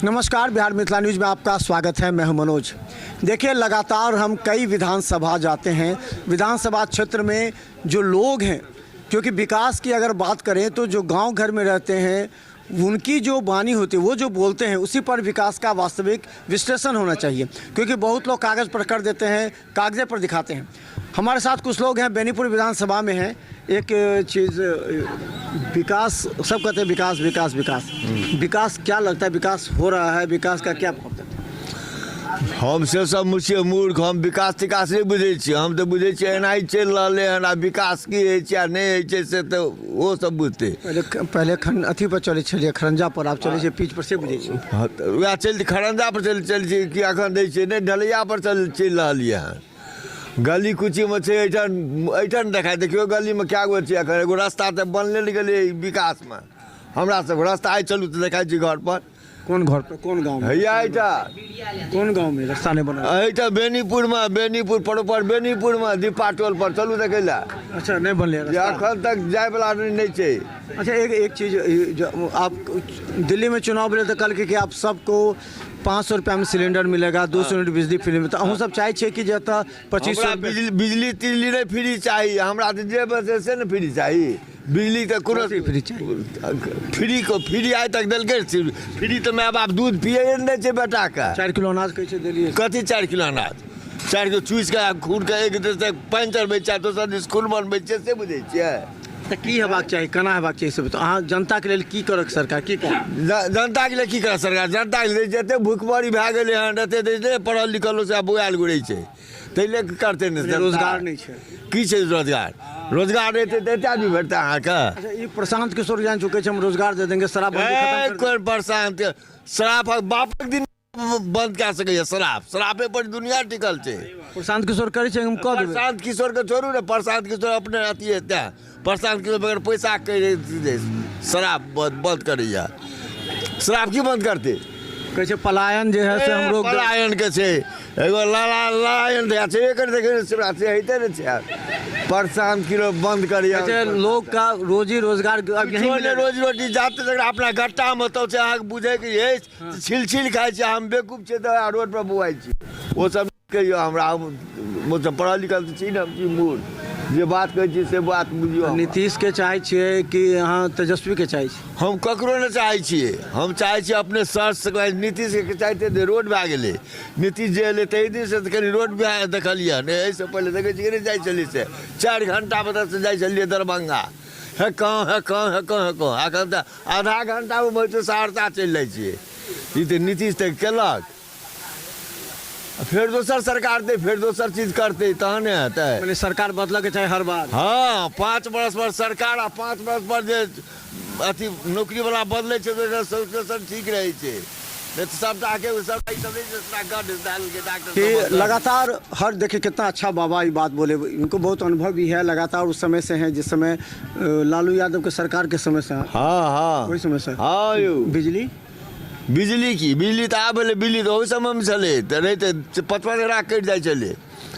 नमस्कार, बिहार मिथिला न्यूज़ में आपका स्वागत है। मैं हूं मनोज। देखिए, लगातार हम कई विधानसभा जाते हैं। विधानसभा क्षेत्र में जो लोग हैं, क्योंकि विकास की अगर बात करें तो जो गांव घर में रहते हैं उनकी जो वाणी होती है, वो जो बोलते हैं उसी पर विकास का वास्तविक विश्लेषण होना चाहिए, क्योंकि बहुत लोग कागज़ पर कर देते हैं, कागज़े पर दिखाते हैं। हमारे साथ कुछ लोग हैं, बेनीपुर विधानसभा में हैं। एक चीज़ विकास, सब कहते हैं विकास विकास विकास विकास, क्या लगता है विकास हो रहा है? विकास का क्या भाव है? हम से सब छियै मूर्ख, हम विकास तिकास नहि बुझै छियै। हम तऽ बुझै छियै एनाही चलि रहलै हन। आ विकास की होइ छै आ नहि होइ छै से तऽ ओ सब बुझतै। पहिले पहिले खन अथी पर चलै छलियै, खरंजा पर, आब चलै छै पीच पर, से बुझै छियै? हँ, तऽ उएह चलि खरंजा पर चलि चलि छियै कि एखन दै छियै नहि, ढलैया पर चल चलि रहलियै हन। गली कूचीमे छै, एहिठाम एहिठाम देखाय देखियौ गलीमे कए गो छै। एखन एगो रास्ता तऽ बनले नहि गेलै विकासमे। हमरा सबके रास्ता आइ चलू तऽ देखाइ छै घर पर। कोन घर पर, कोन गाँव में? हैया एहिठाम। कोन गाँव में रास्ता नहीं बनल? एहिठाम बेनीपुरमे, बेनीपुर प्रोपर बेनीपुरमे दीपा टोल पर चलू देखै लए। अच्छा, नहीं बनलै जे रास्ता? एखन तक जायवला नहि छै। अच्छा, एक एक चीज, ई जो आप दिल्ली में चुनाव भेलै तऽ कहलकै कि आप सबको 500 रुपया में सिलेंडर मिलेगा, 200 यूनिट बिजली फ्री में। तऽ अहूँ सब चाहै छियै कि जे एतऽ 2500 हमरा बिजली बिजली तिजली नहि फ्री चाही। हमरा तऽ जे बस से ने फ्री चाही। बिजली तऽ कोनो कथी फ्री चाही? फ्री को फ्री आइ तक देलकै फ्री? तऽ माय बाप दूध पियै नहि दै छै बेटाके। 4 किलो अनाज कहै छै देलियै। कथी 4 किलो अनाज? 4 किलो चूसि कऽ खूनके एक दिस से पानि चढ़बै छै आ दोसर दिस खून बनबै छियै, से बुझै छियै? तऽ की हेबाक चाही, केना हेबाक चाही से बताउ। अहाँ जनताके लेल की करक सरकार, की करत? जनताके लेल की करत सरकार? जनताके लेल जतेक भुखमरी भए गेलै हन, एते जे पढ़ल लिखल लोक सब बौआयल घुरै छै, ताहि लेल करतै ने जनता। रोजगार नहि छै। की छै रोजगार? रोजगार रहतै तऽ एते आदमी भेटतै अहाँके? अच्छा, ई प्रशांत किशोर जान चुके छै, हम रोजगार दे देंगे, शराबबंदी खत्म ए कर। कोन प्रशांत? शराब बापक दिन बंद कए सकैए? शराब शराबे पर दुनिया टिकल छै। प्रशांत किशोर करै छै, हम कऽ देबै। प्रशांत किशोर के छोड़ू ने। प्रशांत किशोर अपने अथी हेतै। प्रशांत किशोर बगैर पैसा के शराब बंद बंद करैया। शराब की बंद करतै? कहै छै पलायन जे है से हम रोक देबै। पलायन के छै एगो लड़ा लड़ायन छै, एकर देखै से होइते ने छै। प्रशांत किशोर बंद करैया? कहै छै लोग का रोजी रोजगार अब यहीं किछो नहि। मिलेगा। रोजी रोटी जाते जकरा अपना गट्टामे तऽ छै, अहाँके बुझैके अछि, छिल छिल खाइ छै। हम बेवकूफ छियै तऽ रोड पर बौआइ छी। ओ सब कहियौ हमरा, हम सब पढ़ल लिखल तऽ छी ने, हम छी मूर्ख। जे बात कहै छी से बात बुझियौ हमरा। नीतीश के चाहै छियै कि अहाँ तेजस्वी के चाहै छियै? हम ककरो नहि चाहै छियै। हम चाहै छियै अपने सर नीतीशके चाहते जे रोड भए गेलै। नीतीश जे एलै ताहि दिनसँ तऽ कनि रोड भए देखलियै हन। एहिसँ पहिले देखै छियै नहि, जाइ छलियै से 4 घंटामे एतऽसँ जाइ छलियै दरभंगा, हे कहाँ हे कहाँ हे कहाँ हे कहाँ। एखन तऽ आधा घंटामे पहुँचै, सहरसा चलि जाइ छियै। ई तऽ नीतीश तऽ केलक। आ फेर दोसर सरकार देतै, फेर दोसर चीज करतै, तहने हेतै। मने सरकार बदलऽ के चाही हर बार? हँ, 5 वर्ष पर सरकार आ 5 वर्ष पर जे अथी नौकरीवला बदलै छै तऽ सिचुएशन ठीक रहै छै। नहि तऽ सबटाके सबटा ई सब नहि छै, सबटा गढ़ देलकै डॉक्टर कि सब बदलल। लगातार हर, देखिए कितना अच्छा बाबा ये बात बोले। इनको बहुत अनुभव भी है, लगातार उस समय से हैं जिस समय लालू यादव के सरकार के समय से हैं। हँ। ओहि समय से? हँ यौ। बिजली? बिजली की? बिजली तऽ आब भेलै। बिजली तऽ ओहि समयमे छलै तऽ रहै तऽ 55 ग्रा कटि जाइ छलै।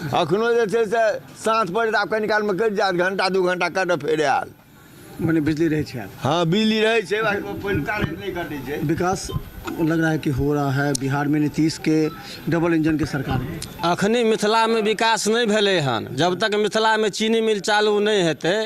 अखनो जे छै से साँझ पड़ै तऽ आब कनि कालमे कटि जायत, घंटा 2 घंटा कटत, फेर आयल। मने बिजली रहै छै आब? हँ, बिजली रहै छै, पहिलुका रेट नहि कटै छै। विकास लग रहा है कि हो रहा है बिहार में नीतीश के डबल इंजन के सरकार में? अखनी मिथिलामे विकास नहि भेलै हन। जब तक मिथिलामे चीनी मिल चालू नहि हेतै,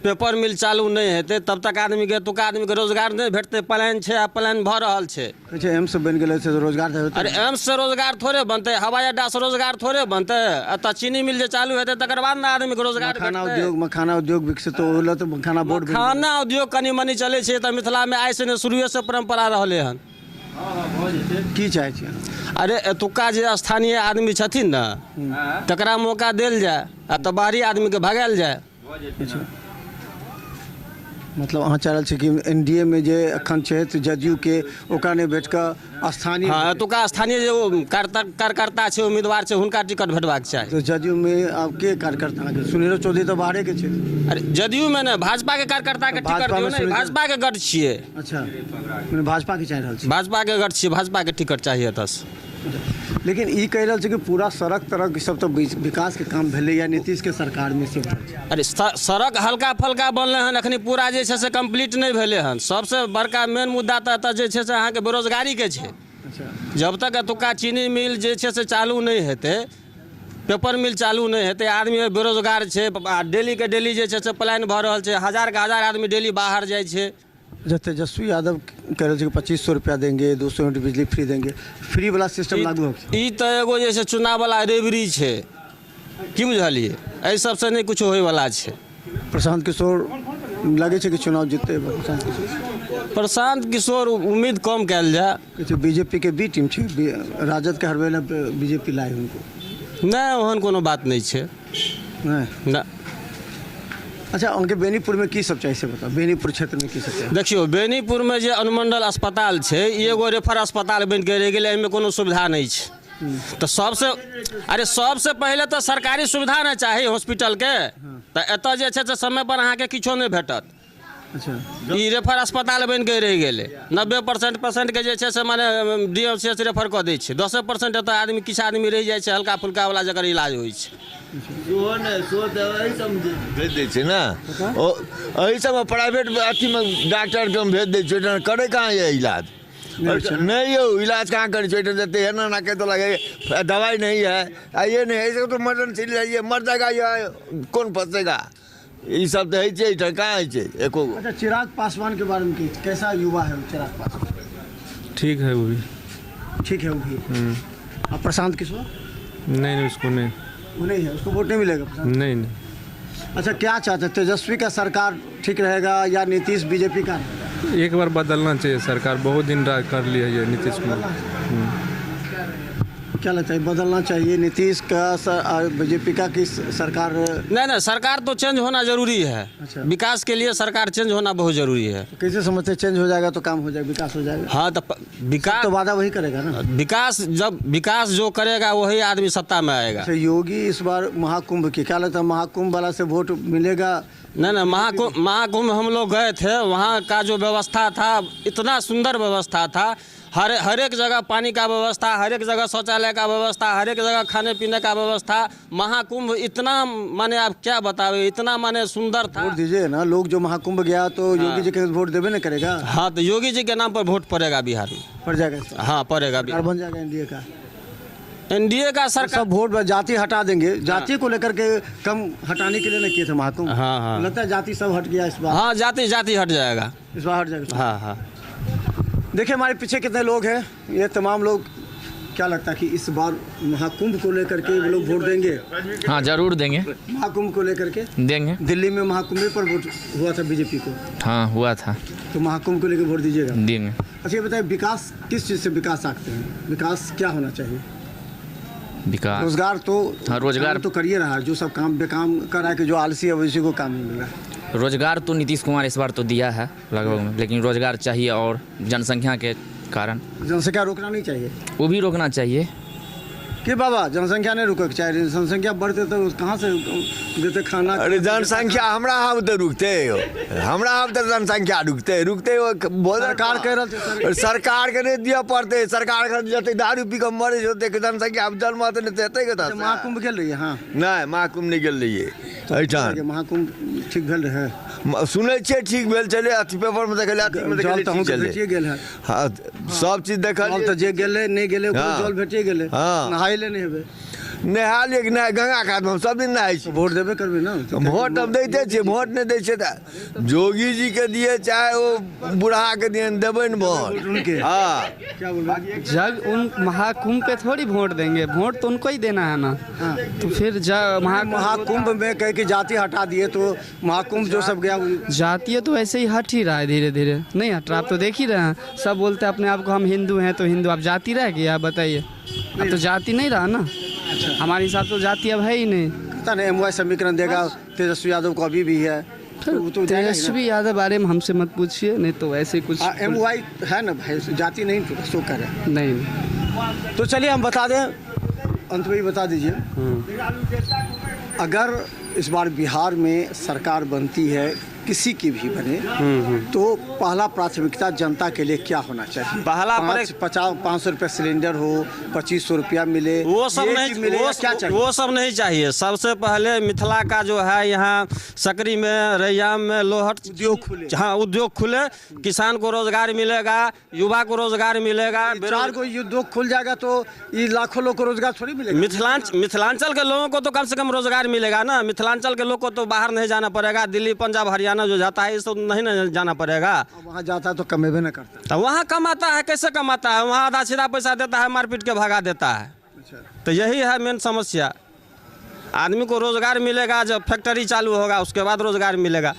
पेपर मिल चालू नहि हेतै, तब तक आदमीके, एतुका आदमीके रोजगार नहि भेटतै। पलायन छै आ पलायन भऽ रहल छै। कहै छै एम्स बनि गेलै से रोजगार तऽ हेतै। अरे, एम्स से रोजगार थोड़े बनतै, हवाई अड्डा से रोजगार थोड़े बनतै। एतऽ चीनी मिल जे चालू हेतै तकर बाद ने आदमीके रोजगार मखाना भेटतै। उद्योग, मखाना उद्योग विकसित होलै तऽ मखाना बोर्ड बनि गेलै। मखाना उद्योग कनि मनि चलै छै तऽ मिथिलामे आइसँ नहि, शुरुएसँ परम्परा रहलै हन। की चाहै छियै? अरे, एतुक्का जे स्थानीय आदमी छथिन ने, तकरा मौका देल जाय आ तऽ बाहरी आदमीके भगायल जाय। मतलब अहाँ चाह रहल छी कि एनडीए में जे एखन छै जदयू के, ओकरा नहि भेट कऽ स्थानीय हँ, एतुक्का स्थानीय जे ओ कार्यकर्ता छै, उम्मीदवार छै, हुनका टिकट भेटबाक चाही। तऽ जदयू में आब के कार्यकर्ता अहाँके? सुनीलो चौधरी तऽ बाहरे के छै। अरे, जदयू मे ने, भाजपाके कार्यकर्ताके टिकट भाजपामे दियौ ने। भाजपाके गढ़ छियै। अच्छा, मने भाजपा के चाहि रहल छी? भाजपाके गढ़ छियै, भाजपाके टिकट चाही एतऽसँ। लेकिन ई कहि रहल छै कि पूरा सड़क तड़क ई सब तऽ विकास के काम भेलैया नीतीश के सरकार में से भेल छै। अरे, सड़क हल्का फल्का बनलै हन, अखनी पूरा जे छै से कम्प्लीट नहि भेलै हन। सबसँ बड़का मेन मुद्दा तऽ एतऽ जे छै से अहाँके बेरोजगारीके छै। जब तक एतुका चीनी मिल जे छै से चालू नहि हेतै, पेपर मिल चालू नहि हेतै, आदमी बेरोजगार छै, आ डेलीके डेली जे छै से पलायन भऽ रहल छै, हजारके हजार आदमी डेली बाहर जाइ छै। जब तेजस्वी यादव कह रहे थे कि 2500 रुपया देंगे, 200 यूनिट बिजली फ्री देंगे, फ्री वाला सिस्टम लागू हो? ई तऽ एगो जे छै चुनाववला रेवड़ी छै, की बुझलियै, एहि सबसँ नहि किछो होइवला छै। प्रशांत किशोर लगे छै कि चुनाव जीतते? प्रशांत किशोर, प्रशांत किशोर उम्मीद कम कयल जाय। बीजेपी के बी टीम छै, राजद के हरबै लए बीजेपी लाए हुनको। नहि, ओहन कोनो बात नहि छै। नहि। नहि। अच्छा, उनके बेनीपुर में की सब चाहिए से बताओ, बेनीपुर क्षेत्र में की सब चाहिए? देखियौ, बेनीपुरमे जे अनुमंडल अस्पताल छै, ई एगो रेफर अस्पताल बनि के रहि गेलै, एहिमे कोनो सुविधा नहि छै। तऽ सबसँ, अरे सबसँ पहिले तऽ सरकारी सुविधा ने चाही हॉस्पिटलके। तऽ एतऽ जे छै से समय पर अहाँके किछो नहि भेटत। अच्छा। ई रेफर अस्पताल बनि के रहि गेलै। 90% पेशेंटके जे छै से माने D M C H refer कऽ दै छै, 10% एतऽ आदमी, किछु आदमी रहि जाइ छै हल्का फुल्का वला, जकर इलाज होइ छै। सेहो नहि, सेहो तऽ एहि सबमे भेज दै छै ने, ओ एहि सबमे प्राइवेट अथीमे डॉक्टरके हम भेज दै छियै। ओहिठाम करै कहाँ यऽ इलाज? नहि यौ, इलाज कहाँ करै छै? ओहिठाम जते एना एना कहि देलक, हे, दवाई नहीं है, आ ये नहीं है, ऐसे तो मरण चलि जाइए, मर जाएगा, ये कौन फंसेगा? ई सब तऽ होइ छै, एहिठाम कहाँ होइ छै एको गो। अच्छा, चिराग पासवान के बारे में की, कैसा युवा है वो चिराग पासवान? ठीक है वो भी। ठीक है वो भी। और प्रशांत किशोर? नहीं नहीं, उसको नहीं। वो नहीं है, उसको वोट नहीं मिलेगा प्रशांत? नहीं नहीं। अच्छा, क्या चाहते हैं, तेजस्वी का सरकार ठीक रहेगा या नीतीश बीजेपी का? एक बार बदलना चाहिए सरकार, बहुत दिन राज कर लिया है नीतीश कुमार। क्या लगता है, बदलना चाहिए नीतीश का बीजेपी का कि सरकार? नहीं नहीं, सरकार तो चेंज होना जरूरी है। अच्छा। विकास के लिए सरकार चेंज होना बहुत जरूरी है। तो कैसे समझते हैं चेंज हो जाएगा तो काम हो जाएगा, विकास हो जाएगा? हाँ, तो विकास तो वादा वही करेगा ना। विकास, जब विकास जो करेगा वही आदमी सत्ता में आएगा। अच्छा, योगी इस बार महाकुंभ की, क्या लगता है महाकुंभ वाला से वोट मिलेगा? नहीं नहीं, महाकुंभ, महाकुंभ हम लोग गए थे, वहाँ का जो व्यवस्था था, इतना सुंदर व्यवस्था था। हर हर एक जगह पानी का व्यवस्था, हर एक जगह शौचालय का व्यवस्था, हर एक जगह खाने पीने का व्यवस्था। महाकुंभ इतना माने आप क्या बतावे, इतना माने सुंदर था। वोट दीजिए ना लोग, जो महाकुंभ गया तो योगी जी के वोट देवे ना करेगा। हाँ, तो योगी जी के नाम पर वोट पड़ेगा बिहार में। पड़ जाएगा इस बार। हाँ, पड़ेगा। सरकार बन जाएगा एनडीए का। एनडीए का सरकार। सब वोट जाति हटा देंगे, जाति को लेकर के कम हटाने के लिए ना किए थे महाकुंभ। हाँ, हाँ। लगता है जाति सब हट गया इस बार। हाँ, जाति जाति हट जाएगा इस बार, हट जाएगा। हाँ हाँ। देखिए हमारे पीछे कितने लोग हैं, ये तमाम लोग, क्या लगता है कि इस बार महाकुंभ को लेकर के वो लोग वोट देंगे? हाँ, जरूर देंगे। महाकुंभ को लेकर के देंगे। दिल्ली में महाकुंभ पर वोट हुआ था बीजेपी को। हाँ, हुआ था। तो महाकुंभ को लेकर वोट दीजिएगा? देंगे। अच्छा, ये बताइए, विकास किस चीज़ से विकास आते हैं, विकास क्या होना चाहिए? विकास, रोजगार तो, हाँ, रोजगार तो करिए रहा, जो सब काम बेकाम कर रहा है कि जो आलसी है उसी को काम नहीं मिल रहा है। रोजगार तो नीतीश कुमार इस बार तो दिया है लगभग में, लेकिन रोजगार चाहिए और जनसंख्या के कारण। जनसंख्या रोकना नहीं चाहिए? वो भी रोकना चाहिए। कि बाबा जनसंख्या नहीं रुके चाहिए, जनसंख्या बढ़ते तो कहाँ से देते खाना? अरे जनसंख्या हमरा हम तऽ रुकते यौ, हमरा हम तऽ जनसंख्या रुकते रुकते भोजन सरकार कह रहल छै। सरकार के नहि दिअ पड़तै, सरकार के जते दारू पी कऽ मरै छै ओतेक जनसंख्या आब जन्मत नहि तऽ हेतै कतऽ? महाकुंभ गेल रहियै? हाँ। नहि, महाकुंभ नहि गेल रहियै एहिठाम। महाकुंभ ठीक भेल रहै? सुनै छियै ठीक भेल छलै, अथी पेपरमे देखलियै, अथीमे जल देखलियै तऽ ठीक अहूँके छलै। भेटिए गेल है। हाँ, सब चीज जल देखलियै। तऽ जे गेलै नहि गेलै ओकरो हाँ। जल भेटिए गेलै। हाँ। नहाय ले नहि हेबै? नहा लियै कि नहि, गंगा कातमे हम सब दिन नहाइ छी। वोट देबे करबै ना? वोट हम दैते छियै, वोट नहि दै छियै तऽ जोगी जी के दियै चाहे ओ बूढ़ा के दियै, देबै ने वोट उनके। हाँ। क्या बोल रहे हैं? जब उन महाकुंभ पे थोड़ी वोट देंगे, वोट तो उनको ही देना है ना। तो फिर महाकुंभ में कह के जाति हटा दिए तो महाकुंभ जो सब गया जातीय तो ऐसे ही हट ही रहा है धीरे धीरे, नहीं हट रहा, आप तो देख ही रहे हैं। सब बोलते हैं अपने आप को हम हिंदू हैं, तो हिंदू अब जाति रह गया, बताइए? अब तो जाति नहीं रहा ना। हमारे हिसाब से तो जाति अब है ही नहीं। पता नहीं, एम वाई समीकरण देगा तेजस्वी यादव को, अभी भी है तो वो तो जाएगा ही ना। तेजस्वी यादव बारे में हमसे मत पूछिए, नहीं तो ऐसे कुछ एम वाई है ना भाई, जाति नहीं शो कर रहे नहीं। तो चलिए हम बता दें, अंत में ही बता दीजिए, अगर इस बार बिहार में सरकार बनती है किसी की भी बने तो पहला प्राथमिकता जनता के लिए क्या होना चाहिए? पहला 500 रुपये सिलेंडर हो, 2500 रुपया मिले, वो सब नहीं मिले, वो, क्या चाहिए? वो सब नहीं चाहिए। सबसे पहले मिथिला का जो है यहाँ सकरी में, रैयाम में, लोहट उद्योग खुले। हाँ, उद्योग खुले, किसान को रोजगार मिलेगा, युवा को रोजगार मिलेगा। चार को उद्योग खुल जाएगा तो ये लाखों लोग को रोजगार थोड़ी मिलेगा। मिथिलांचल के लोगों को तो कम से कम रोजगार मिलेगा ना। मिथिलांचल के लोग को तो बाहर नहीं जाना पड़ेगा, दिल्ली, पंजाब, हरियाणा जो जाता है, ये सब नहीं ना जाना पड़ेगा। वहाँ जाता है तो कमेबे ना करता। तो वहाँ कमाता है, कैसे कमाता है? वहाँ आधा सीधा पैसा देता है, मारपीट के भगा देता है। अच्छा। तो यही है मेन समस्या। आदमी को रोजगार मिलेगा जब फैक्ट्री चालू होगा, उसके बाद रोजगार मिलेगा।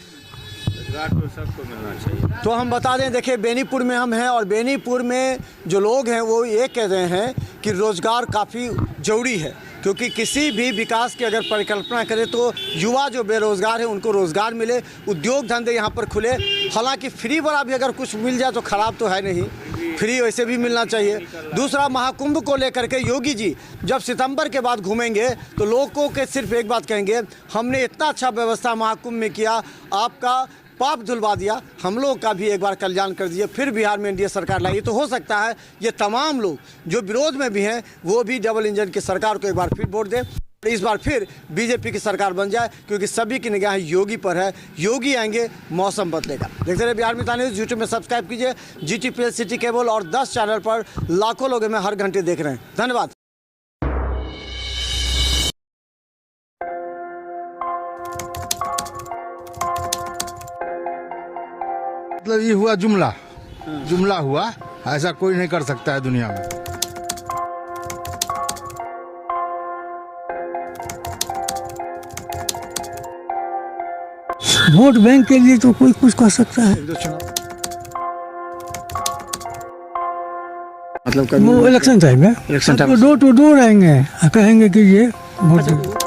रोजगार तो सबको मिलना चाहिए। तो हम बता दें, देखिए बेनीपुर में हम हैं और बेनीपुर में जो लोग हैं वो ये कह रहे हैं कि रोज़गार काफ़ी ज़रूरी है, क्योंकि किसी भी विकास की अगर परिकल्पना करें तो युवा जो बेरोज़गार हैं उनको रोज़गार मिले, उद्योग धंधे यहाँ पर खुले। हालांकि फ्री वाला भी अगर कुछ मिल जाए तो ख़राब तो है नहीं, फ्री वैसे भी मिलना चाहिए। दूसरा, महाकुंभ को लेकर के योगी जी जब सितंबर के बाद घूमेंगे तो लोगों के सिर्फ एक बात कहेंगे, हमने इतना अच्छा व्यवस्था महाकुंभ में किया, आपका पाप धुलवा दिया, हम लोग का भी एक बार कल्याण कर दिए, फिर बिहार में एनडीए सरकार लाई। तो हो सकता है ये तमाम लोग जो विरोध में भी हैं वो भी डबल इंजन की सरकार को एक बार फिर वोट दें, इस बार फिर बीजेपी की सरकार बन जाए, क्योंकि सभी की निगाहें योगी पर है। योगी आएंगे, मौसम बदलेगा। देखते रहिए बिहार मिथिला न्यूज़। यूट्यूब में सब्सक्राइब कीजिए, GTPL city cable और 10 चैनल पर लाखों लोग हमें हर घंटे देख रहे हैं। धन्यवाद। मतलब ये हुआ जुमला, जुमला हुआ, ऐसा कोई नहीं कर सकता है दुनिया में। वोट बैंक के लिए तो कोई कुछ कर सकता है। मतलब वो इलेक्शन टाइम है, इलेक्शन टाइम डोर टू डोर आएंगे, कहेंगे कि ये वोट।